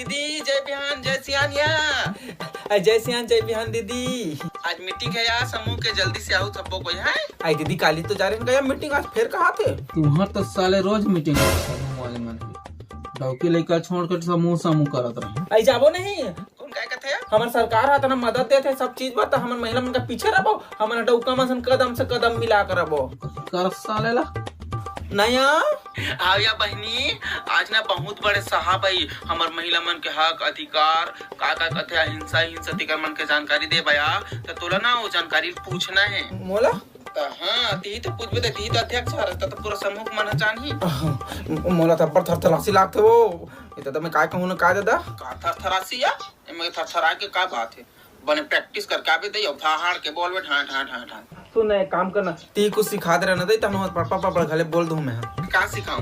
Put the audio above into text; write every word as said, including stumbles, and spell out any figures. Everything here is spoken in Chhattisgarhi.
दीदी, जय बिहान, जय सियान या। अ, जय सियान, जय बिहान दीदी। आज मीटिंग हे या समूह के, जल्दी से आव सब्बो कोई, हैं? अई दीदी, काली तो जा रहे हैं मीटिंग, आज फेर कहाँ थे? तुहां तो साले रोज मीटिंग हे समूह वाले मन के। डौकी लइका छोड़ के समूह, समूह करत रहे। अई जाबो नहीं। कोन काय कथे? हमर सरकार ह तना मदद देथे सब चीज बर, त हमन महिला मन के पीछे रबो, हमन डौका मन सन कदम से कदम मिला के रबो। कर साले ला। नया। आव या बहिनी, आज ना बहुत बड़े साहब आई, हमर महिला मन के हक अधिकार, का का कथे अहिंसा, हिंसा, तिकर मन के जानकारी दे बया, त तोला ना वो जानकारी पूछना हे। मोला? त हाँ, तिही तो पूछबे, त तिही तो अध्यक्ष हरस, त तो पूरा समूह के मन ह जानही। अह, मोला त अब्बड़ थरथरासी लागथे वो। ए त मैं काय कहूँ ना, काय दादा? का थरथरासी या? एमे थरथरा के का बात हे? बने प्रैक्टिस करके आबे दई, अब धाहाड़ के बोलबे, ढां, ढां, ढां, ढां। सुन, एक काम करना, ती कुछ सिखा दे रहना दई, तहन पापा, पापा घले बोल दूं मैं। का सिखाऊं?